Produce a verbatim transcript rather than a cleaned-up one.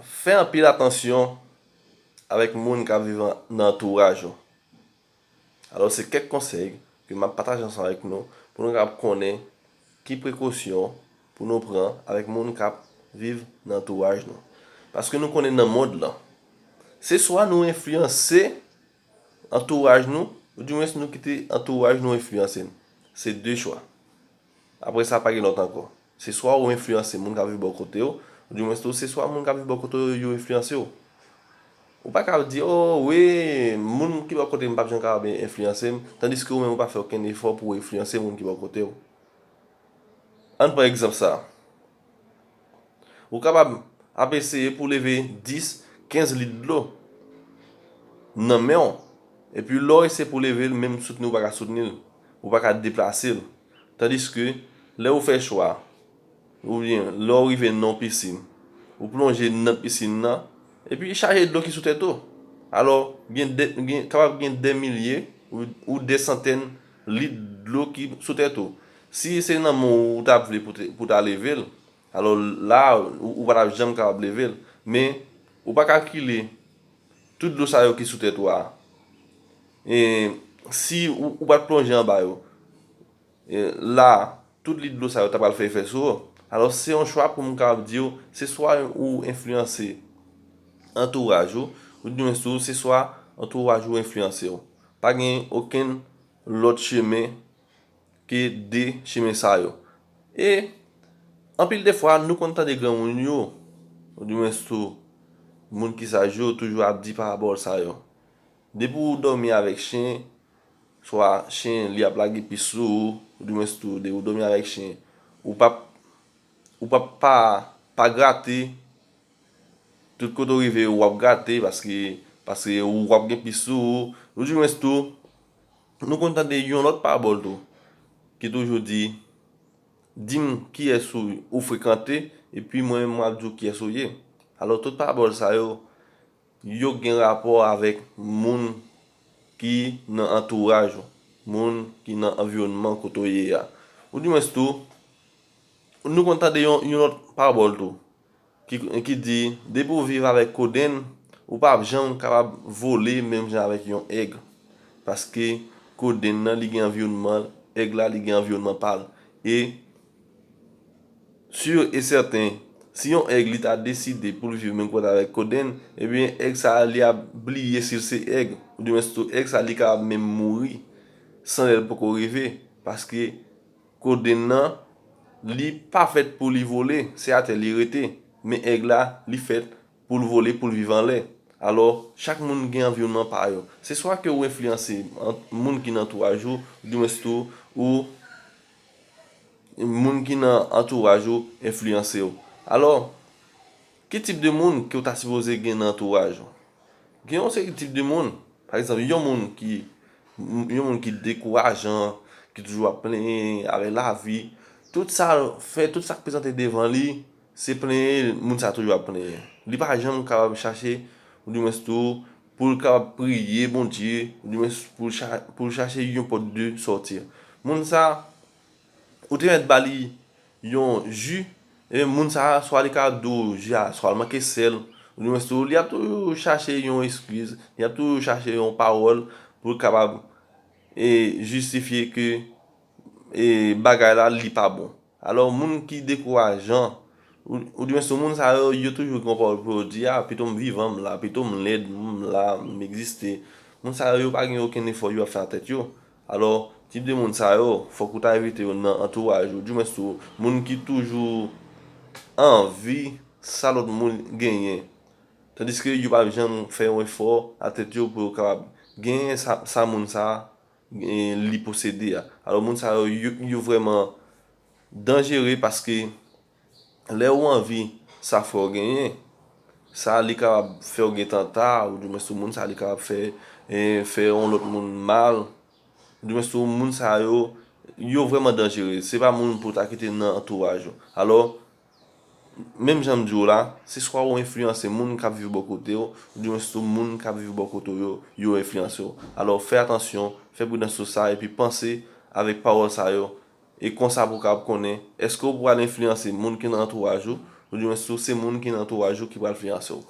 Fè anpil atansyon avèk moun k ap viv an- nan antouraj ou. Alò, se kèk konsèy ke m ap pataje ansanm avèk nou pou nou kapab konnen ki prekosyon pou nou pran avèk moun k ap viv nan antouraj nou. Paske nou konnen nan mond lan, se swa nou enfliyanse antouraj nou, oudimwens nou kite antouraj nou enfliyanse n. Se de chwa. Apre sa, pa gen lòt ankò. Se swa ou enfliyanse moun k ap viv bò kote w, oudimwens tou, se swa moun k ap viv bò kote w yo enfliyanse w. Ou pa ka di, "Oh, wi, moun ki bò kote m p ap janm kapab enfliyanse m," tandiske ou menm ou pa fè okenn efò pou w enfliyanse moun ki bò kote w. Ann pran egzanp sa a. Ou kapab ap eseye pou leve dis, kenz lit dlo nan men w. Epi lè w eseye pou leve l, menm soutni ou pa ka soutni l. Ou pa ka deplase l. Tandiske lè ou fè chwa, oubyen lè w rive nan yon pisin, ou plonje nan pisin nan, epi chaje dlo ki sou tèt ou. Alò, gen de, gen, kapab gen dè milye ou, ou dè santèn lit dlo ki sou tèt ou. Si se nan men w ou t ap vle pou te- pou w ta leve l, alò la, ou, ou pa t ap janm kapab leve l. Men, ou pa kalkile tout dlo sa yo ki sou tèt ou a. E si ou, ou pa t plonje anba yo, e la, tout lit dlo sa yo ta pral fè efè sou ou. Alò, se yon chwa pou m kapab di w, se swa ou enfliyanse antouraj ou, oudimwens tou, se swa antouraj ou enfliyanse w. Pa gen okenn lòt chemen ke de chemen sa yo. E anpil de fwa, nou konn tande granmoun yo, oudimwens tou, moun ki saj yo, toujou ap di pawòl sa yo. Depi w dòmi avèk chen, swa chen li ap lage pis sou ou, oudimwens tou, depi w dòmi avèk chen, ou p ap, ou p ap pa, pa grate, tout kote w rive, w ap grate, paske, paske w ap gen pis sou ou, oudimwens tou, nou konn tande yon lòt pawòl tou, ki toujou di, "Di m kiyès ou, ou frekante, epi mwen menm m ap di w kiyès ou ye." Alò, tout pawòl sa yo, yo gen rapò avèk moun ki nan antouraj ou, moun ki nan anviwònman kote w ye a. Oudimwens tou, nou konn tande yon, yon lòt pawòl tou, ki, ki di, "Depi w viv avèk kodenn, ou p ap janm kapab vole menm jan avèk yon èg." Paske kodenn nan, li gen anviwònman, èg la, li gen anviwònman pa l. E si e sèten, si yon èg li ta deside pou l viv menm kote avèk kodenn, ebyen, èg sa a, li ap bliye si l se èg. Oudimwens tou, èg sa a, li kapab menm mouri san lè l poko rive. Paske kodenn nan, li pa fèt pou li vole, se atè li rete. Men èg la, li fèt pou l vole, pou l viv anlè. Alò, chak moun gen anviwònman pa yo. Se swa ke ou enfliyanse an- moun ki nan antouraj ou, oudimwens tou, ou moun ki nan antouraj ou enfliyanse w. Alò, ki tip de moun ke w ta sipoze gen nan antouraj ou? Gen yon seri tip de moun, pa egzanp, yon moun ki, yon moun ki dekourajan, ki toujou ap plenyen avèk lavi, tout sa fè, tout sa k prezante devan li, se plenyen, moun sa toujou ap plenyen. Li pa janm kapab chache, oudimwens tou, pou l kapab priye Bondye, oudimwens pou l cha- pou l chache yon pòt de sòti. Moun sa, ou te mèt ba li yon ji, e moun sa, swa li ka di w ji a, swa l manke sèl, oudimwens tou, li ap toujou chache yon eskiz, li ap toujou chache yon pawòl pou l kapab, e, jistifye ke, e, bagay la, li pa bon. Alò, moun ki dekourajan, ou, oudimwens tou, moun sa yo, yo toujou gen yon pawòl pou yo di, "A, pito m vivan, m la, pito m lèd, m la, m egziste." Moun sa yo, yo pa gen okenn efò yo ap fè nan tèt yo. Alò, tip de moun sa yo, fòk ou ta evite yo nan antouraj ou, oudimwens tou, moun ki toujou anvi sa lòt moun genyen. Tandiske yo p ap janm fè yon efò a tèt yo pou yo kapab genyen sa, sa moun sa, e, li posede a. Alò, moun sa yo, yo, yo vrèman danjere paske lè ou anvi sa frè w genyen, sa li kapab fè w gen tanta, oudimwens tou moun sa li kapab fè, e, fè yon lòt moun mal. Oudimwens tou moun sa yo, yo vrèman danjere. Se pa moun pou w ta kite nan antouraj ou. Alò, menm jan m di w la, se swa ou enfliyanse moun k ap viv bò kote w, oudimwens tou moun k ap viv bò kote w yo, yo enfliyanse w. Alò, fè atansyon, fè pridans sou sa, epi panse avèk pawòl sa yo, e konsa pou w kapab konnen, èske w pral enfliyanse moun ki nan antouraj ou, Ou di mwen si w se moun ki nan antouraj ou ki pral fiyanse w.